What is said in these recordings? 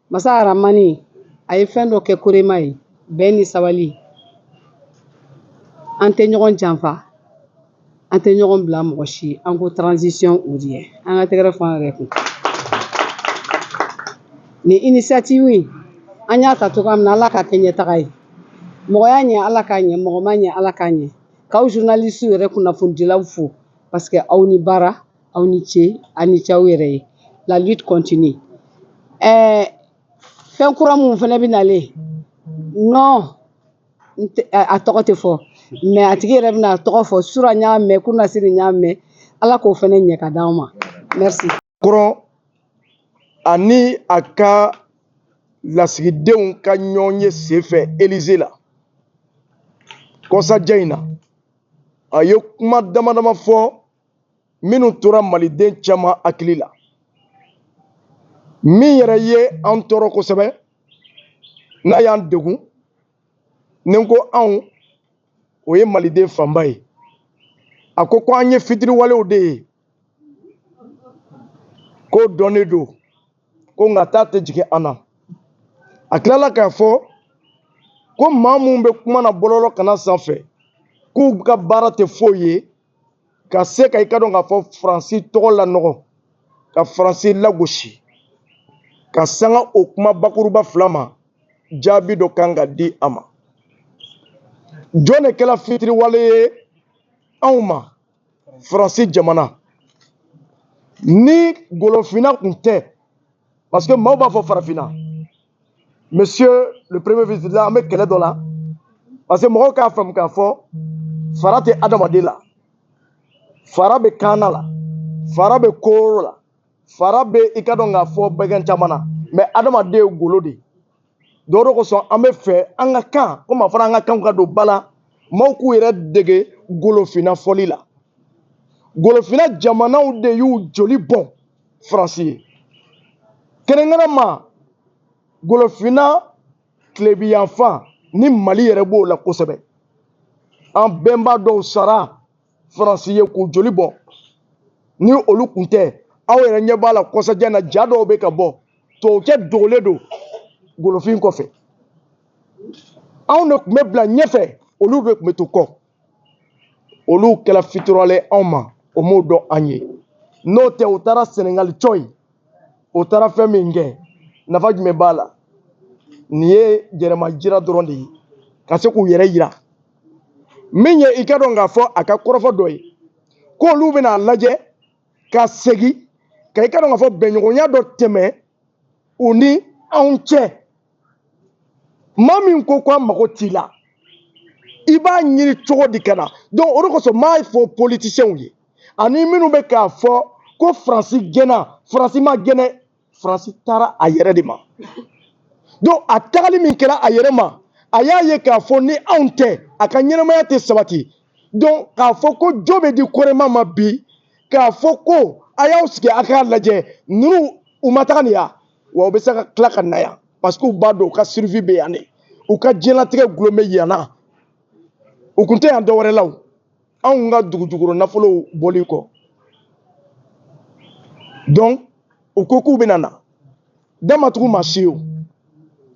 Masa Aramani a ye fɛn dɔ kɛ Korema ye, bɛn ni sabali. An tɛ ɲɔgɔn janfa, an tɛ ɲɔgɔn bila mɔgɔ si. An ko transition ou rien. An ka tɛgɛrɛ fɔ an yɛrɛ kun. Nin initiative in, an y'a ta cogoya min na, Ala k'a kɛ ɲɛtaga ye. Mɔgɔ y'a ɲɛ, Ala k'a ɲɛ. Mɔgɔ ma ɲɛ, Ala k'a ɲɛ. K'aw journaliste yɛrɛ, kunnafonidilaw fo, parce que aw ni baara, aw ni ce, aw ni ce aw yɛrɛ ye. La lutte continue. Fɛn kura mun fana bɛ nalen, non, a tɔgɔ tɛ fɔ, mais a tigi yɛrɛ bɛna a tɔgɔ fɔ. Sura n y'a mɛn, Kunasiri n y'a mɛn. Ala k'o fana ɲɛ ka d'anw ma. Merci. Macron ani a ka lasigidenw ka ɲɔgɔn ye senfɛ Élysée la kɔsajɛ in na, a ye kuma dama dama fɔ minnu tora maliden caman hakili la. Min yɛrɛ ye an tɔɔrɔ kosɛbɛ, n'a y'an degun, ni n ko anw, o ye maliden fanba ye. A ko ko an ye fitiriwalew de ye, k'o dɔnnen don, ko nka taa tɛ jigin an na. A tilala k'a fɔ ko maa mun bɛ kuma na bɔlɔlɔ kana sanfɛ, k'u ka baara tɛ foyi ye ka se ka i ka dɔn k'a fɔ Faransi tɔgɔ lanɔgɔ, ka Faransi lagosi. Ka sanga o kuma bakuruba fila ma, jaabi dɔ kan ka di a ma. Jɔn de kɛra fitiriwale ye anw ma? Faransi jamana. Ni golofinna kun tɛ, parce que maaw b'a fɔ farafinna. Monsieur le Premier ministre, an bɛ kɛlɛ dɔ la, parce que mɔgɔw k'a faamu k'a fɔ fara tɛ adamaden la. Fara bɛ kaana la, fara bɛ kooro la, fara bɛ i ka dɔn k'a fɔ bagan caman na, mais adamaden ye golo de ye. Dɔw kosɔn, an bɛ fɛ an ka kan, komi a fɔra an ka kanw ka don ba la, maaw k'u yɛrɛ dege golofinna fɔli la. Golofinna jamanaw de y'u joli bɔn Faransi ye, kɛrɛnkɛrɛn ma golofinna tilebiyanfan ni Mali yɛrɛ b'o la kosɛbɛ. An bɛnba dɔw sara Faransi ye k'u joli bɔ. Ni olu kun tɛ, aw yɛrɛ ɲɛ b'a la, kɔsajɛ na, ja dɔw bɛ ka bɔ, tubabukɛ dogolen don golofin kɔfɛ. Anw de tun bɛ bila ɲɛfɛ, olu de tun bɛ to kɔ. Olu kɛla fitiriwale anw ma, o m'o dɔn an ye. N'o tɛ, u taara Sɛnɛgali cɔyi, o taara fɛn min kɛ, nafa jumɛn b'a la? Nin ye jɛrɛma jira dɔrɔn de ye ka se k'u yɛrɛ yira. Min ye i ka dɔn k'a fɔ a ka kɔrɔfɔ dɔ ye, k'olu bɛna lajɛ ka segin ka i ka dɔn k'a fɔ bɛnɲɔgɔnya dɔ tɛmɛ u ni anw cɛ. Maa min ko k'a mago t'i la, i b'a ɲini cogo di ka na? Donc o de kosɔn n b'a fɔ politiciens ye ani minnu bɛ k'a fɔ ko Faransi gɛnna, Faransi ma gɛnɛ, Faransi taara a yɛrɛ de ma. Donc a tagali min kɛra a yɛrɛ ma, a y'a ye k'a fɔ ni anw tɛ, a ka ɲɛnamaya tɛ sabati. Donc k'a fɔ ko jo bɛ di Korema ma bi, k'a fɔ ko a y'aw sigi a k'a lajɛ, ninnu u ma taga nin ya wa, u bɛ se ka tila ka na yan, parce que u b'a dɔn u ka survie bɛ yan de, u ka diɲɛlatigɛ gulon bɛ yan na. U kun tɛ yan dɔwɛrɛ la o, anw ka dugu jukɔrɔ nafolow bɔli kɔ. Donc u ko k'u bɛna na damatugu ma si o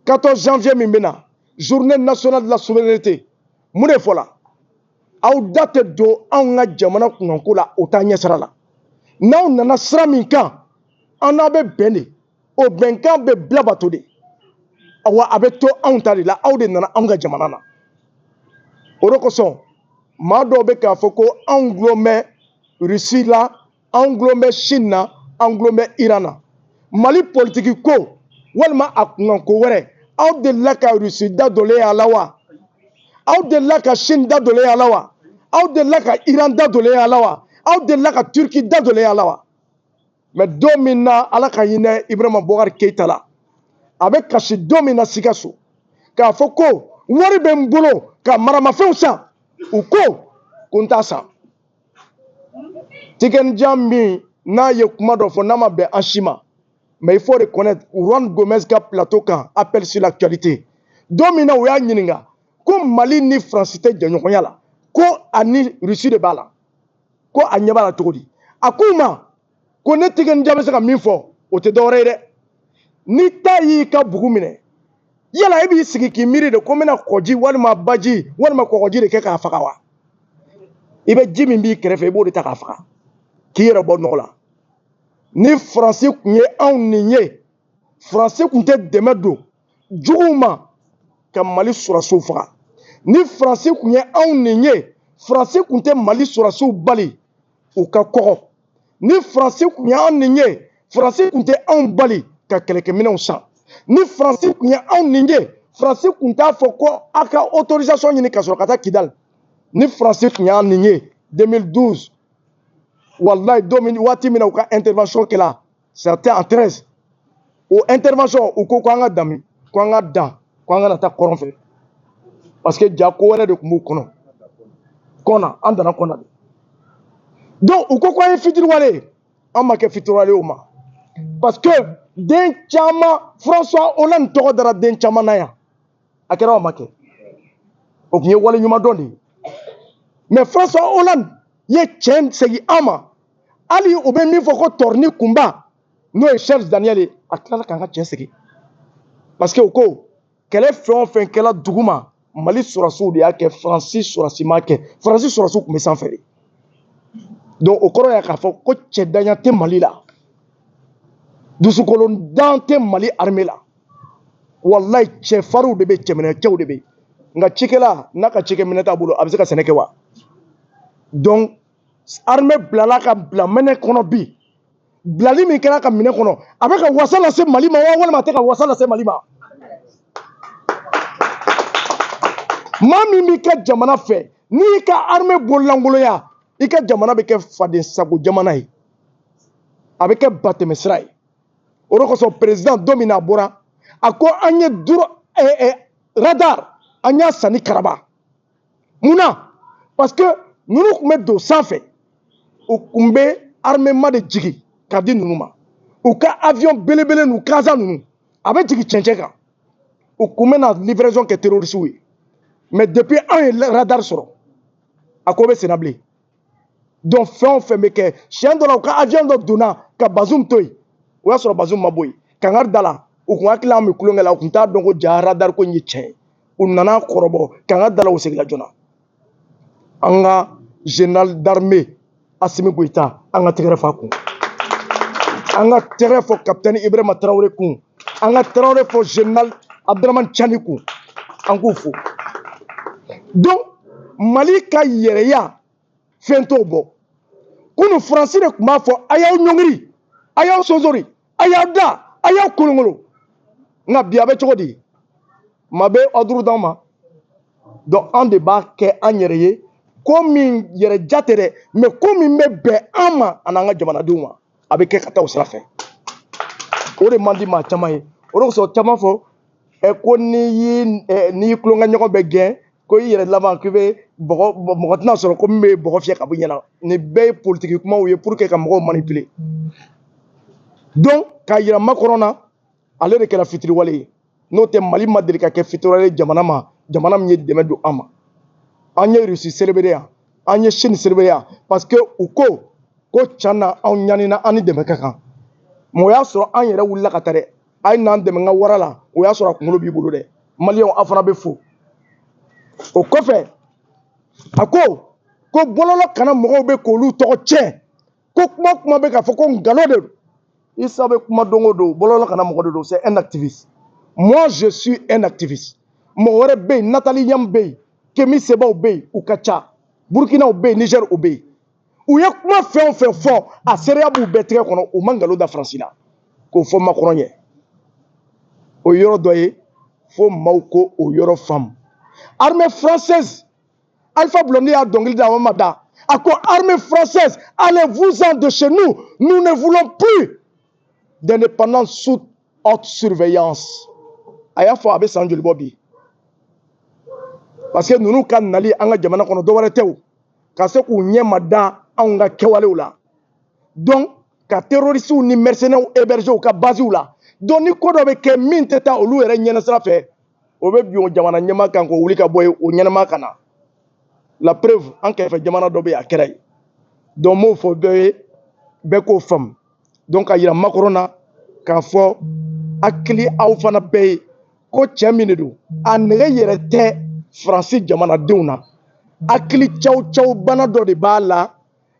14 janvier min bɛna, Journée nationale de la souveraineté. Mun de fɔla? Aw da tɛ don anw ka jamana kunkanko la, o t'a ɲɛsira la. N'aw nana sira min kan, an n'a bɛ bɛn de, o bɛnkan bɛ bila bato de. Awa, a bɛ to anw ta de la. Aw de nana anw ka jamana na. O de kosɔn maa dɔw bɛ k'a fɔ ko anw gulon bɛ Russie la, anw gulon bɛ Chine na, an gulon bɛ Iran na. Mali politiki ko walima a kunkanko wɛrɛ, aw delila ka Russie da donnen a la wa? Aw delila ka Chine da donnen a la wa? Aw delila ka Iran da donnen a la wa? Aw delila ka Turquie da donnen a la wa? Mais don min na Ala ka hinɛ Ibrahima Boubacar Keïta la, a bɛ kasi don min na Sikaso k'a fɔ ko wari bɛ n bolo ka maramafɛnw san, u ko ko n t'a san. Tiken Jah min n'a ye kuma dɔ fɔ n'a ma bɛn an si ma, mais il faut reconnaître, Juan Gomez ka plateau kan, Appel sur l'actualité, don min na u y'a ɲininka ko Mali ni Faransi tɛ jɛɲɔgɔnya la, ko ani Russie de b'a la, ko a ɲɛ b'a la cogo di? A k'u ma ko ne Tiken Jah bɛ se ka min fɔ, o tɛ dɔwɛrɛ ye dɛ. Ni ta y'i ka bugu minɛ, yala e b'i sigi k'i miiri de ko n bɛna kɔji walima baji walima kɔgɔji de kɛ k'a faga wa? I bɛ ji min b'i kɛrɛfɛ, i b'o de ta k'a faga k'i yɛrɛ bɔ nɔgɔ la. Ni Faransi tun ye anw nin ye, Faransi tun tɛ dɛmɛ don juguw ma ka Mali sɔrɔdasiw faga. Ni Faransi tun ye anw nin ye, Faransi tun tɛ Mali sɔrɔdasiw bali u ka kɔgɔ. Ni Faransi tun ye anw nin ye, Faransi tun tɛ anw bali ka kɛlɛkɛminɛnw san. Ni Faransi tun ye anw nin ye, Faransi tun t'a fɔ ko a ka autorisation ɲini ka sɔrɔ ka taa Kidali. Ni Faransi tun y'an nin ye 2012, wallahi, don min waati min na u ka intervention kɛla, c'était en 13, o intervention, u ko ko an ka dan, ko an ka dan, ko an kana taa kɔrɔn fɛ, parce que ja ko wɛrɛ de tun b'u kɔnɔ. Kɔna an danna kɔna de. Donc u ko ko an ye fitiriwale ye, an ma kɛ fitiriwale o ma, parce que den caman, François Hollande tɔgɔ dara den caman na yan. A kɛra o ma kɛ, o tun ye wale ɲuman dɔn de ye. Mais François Hollande ye tiɲɛ segin an ma. Hali u bɛ min fɔ ko tɔrɔni kunba, n'o ye Serge Daniel ye, a tilala k'an ka tiɲɛ segin, parce que u ko kɛlɛ fɛn o fɛn kɛla dugu ma, Mali sɔrɔdasiw de y'a kɛ, Faransi sɔrɔdasi m'a kɛ. Faransi sɔrɔdasiw tun bɛ sanfɛ de. Donc o kɔrɔ ye k'a fɔ ko cɛdanya tɛ Mali la, dusukolondan tɛ Mali armée la. Walayi, cɛfarinw de bɛ, cɛminɛcɛw de bɛ. Nka cikɛla n'a ka cikɛminɛ t'a bolo, a bɛ se ka sɛnɛ kɛ wa? Donc armée bilala ka bila minɛ kɔnɔ bi. Bilali min kɛra ka minɛ kɔnɔ, a bɛ ka wasa lase Mali ma wa, walima a tɛ ka wasa lase Mali ma? Maa min b'i ka jamana fɛ, n'i y'i ka armée bololankolonya, i ka jamana bɛ kɛ faden sago jamana ye, a bɛ kɛ batɛmɛsira ye. O de kosɔn président, don min na a bɔra, a ko an ye duro radar, an y'a san ni karaba. Mun na? Parce que ninnu tun bɛ don sanfɛ, u tun bɛ armement de jigin ka di ninnu ma. U ka avion belebele n'u kaza ninnu, a bɛ jigin cɛncɛn kan, u tun bɛ na livraison kɛ terroriste ye. Mais depuis an ye radar sɔrɔ, a ko bɛ senna bilen. Donc fɛn o fɛn bɛ kɛ, siɲɛ dɔ la u ka avion dɔ donna ka Bazoum to yen, o y'a sɔrɔ Bazoum ma bɔ yen, kangari da la. U kun hakili an bɛ kulonkɛ la, u kun t'a dɔn ko ja radar ko in ye tiɲɛ ye. U nana kɔrɔbɔ kangari da la, u seginna joona. An ka général d'armée Assimi Goïta, an ka tɛgɛrɛ f'a kun, an ka tɛgɛrɛ fɔ capitaine Ibrahima Traoré kun, an ka tɛgɛrɛ fɔ général Abdourahamane Tiani kun, an k'u fo. Donc Mali ka yɛrɛya fɛn t'o bɔ. Kunu Faransi de tun b'a fɔ a y'aw ɲɔngiri, a y'aw sonsori, a y'aw da, a y'aw kolonkolon. Nka bi a bɛ cogo di? Maa bɛ ordre d'an ma. Donc an de b'a kɛ an yɛrɛ ye ko min yɛrɛ ja tɛ dɛ, mais ko min bɛ bɛn an ma ani an ka jamanadenw ma, a bɛ kɛ ka taa o sira fɛ. O de man di maa caman ye. O de kosɔn caman fɔ ɛ ko n'i y'i tulonkɛ ɲɔgɔn bɛ gɛn, ko i yɛrɛ laban k'i bɛ bɔgɔ, mɔgɔ tɛna sɔrɔ ko min bɛ bɔgɔ fiyɛ ka bɔ i ɲɛna. Nin bɛɛ ye politiki kumaw ye pour que ka mɔgɔw manipuler. Donc k'a yira Macron na, ale de kɛra fitiriwale ye. N'o tɛ, Mali ma deli ka kɛ fitiriwale jamana ma, jamana min ye dɛmɛ don an ma. An ye Russie célébrer yan, an ye Chine célébrer yan, parce que u ko ko tiɲɛ na anw ɲanina, an ni dɛmɛ ka kan. Mais o y'a sɔrɔ an yɛrɛ wulila ka taa dɛ, a ye n'an dɛmɛ n ka wara la, o y'a sɔrɔ a kunkolo b'i bolo dɛ. Maliyɛnw, aw fana bɛ fo. O kɔfɛ a ko ko bɔlɔlɔ kana mɔgɔw bɛ k'olu tɔgɔ tiɲɛ, ko kuma kuma bɛ k'a fɔ ko nkalon de don. Issa bɛ kuma don o don, bɔlɔlɔ kana mɔgɔ de don, c'est un activiste. Moi je suis un activiste. Mɔgɔ wɛrɛ bɛ yen, Nathalie Yam bɛ yen, Kemi Sebaw bɛ yen, u ka ca, Burkinaw bɛ yen, Niger u bɛ yen. U ye kuma fɛn o fɛn fɔ, a seereya b'u bɛɛ tigɛ kɔnɔ. U ma nkalon da Faransi la k'o fɔ Macron ye. O yɔrɔ dɔ ye fo maaw ko o yɔrɔ faamu. Armée française, Alpha Blondy y'a dɔnkili da, a ma da, a ko armée française, allez-vous-en de chez nous, nous ne voulons plus d'indépendance sous haute surveillance. A y'a fɔ a bɛ san joli bɔ bi? Parce que ninnu ka nali an ka jamana kɔnɔ, dɔ wɛrɛ tɛ o, ka se k'u ɲɛ ma da anw ka kɛwalew la. Donc ka terroristes ni mercenaires héberger u ka basew la. Donc ni ko dɔ bɛ kɛ min tɛ taa olu yɛrɛ ɲɛnasira fɛ, o bɛ bin o jamana ɲɛmaa kan k'o wuli ka bɔ yen, o ɲɛnama ka na. La preuve, an kɛrɛfɛ jamana dɔ bɛ yen, a kɛra yen. Donc n b'o fɔ bɛɛ ye, bɛɛ k'o faamu. Donc ka yira Macron na k'a fɔ Hakili aw fana bɛɛ ye ko cɛ min de don, a nege yɛrɛ tɛ Faransi jamanadenw na. Hakili caw caw bana dɔ de b'a la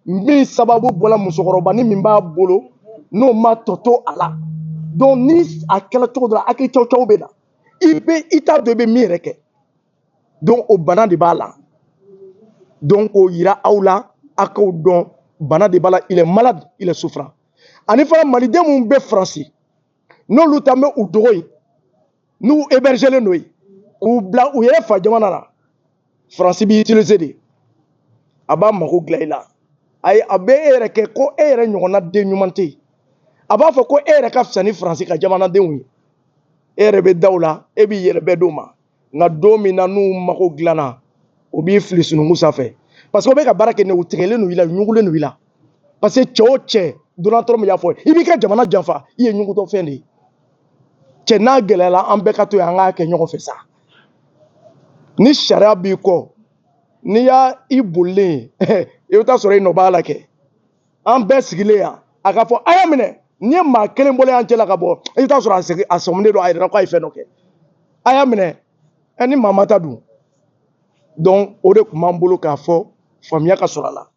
min sababu bɔla musokɔrɔbanin min b'a bolo n'o ma tɔ to a la. Donc ni a kɛla cogo dɔ la, hakili caw caw bɛ na, i bɛ i t'a dɔn i bɛ min yɛrɛ kɛ. Donc o bana de b'a la. Donc k'o yira aw la, a k'o dɔn, bana de b'a la, il est malade, il est souffrant. Ani fana maliden minnu bɛ Faransi, n'olu ta bɛ u dogo yen, n'u hébergelen don yen, k'u bila u yɛrɛ fa jamana na, Faransi b'i utiliser de, a b'a mago dilan i la. Ayi, a bɛ e yɛrɛ kɛ ko e yɛrɛ ɲɔgɔnna den ɲuman tɛ yen. A b'a fɔ ko e yɛrɛ ka fisa ni Faransi ka jamanadenw ye. E yɛrɛ bɛ da o la, e b'i yɛrɛ bɛɛ d'o ma. Nka don min na n'u mago dilanna, o b'i fili sununkun sanfɛ. Parce que o bɛ ka baara kɛ ni u tigɛlen don i la, u ɲugulen don i la. Parce que cɛ o cɛ, Donald Trump y'a fɔ, i b'i ka jamana janfa, i ye ɲugutɔ fɛn de ye. Cɛ n'a gɛlɛyara, an bɛɛ ka to yen, an k'a kɛ ɲɔgɔn fɛ sa. Ni sariya b'i kɔ, n'i y'a i bolilen ye, i bɛ taa sɔrɔ i nɔ b'a la kɛ. An bɛɛ sigilen yan, a ka fɔ a y'a minɛ, n'i ye maa kelen bɔlen an cɛ la ka bɔ, i bɛ taa sɔrɔ a segin a sɔminen don a yɛrɛ la k'a ye fɛn dɔ kɛ. A y'a minɛ, ɛ ni maa ma ta dun. Donc o de tun b'an bolo k'a fɔ faamuya ka sɔrɔ a la.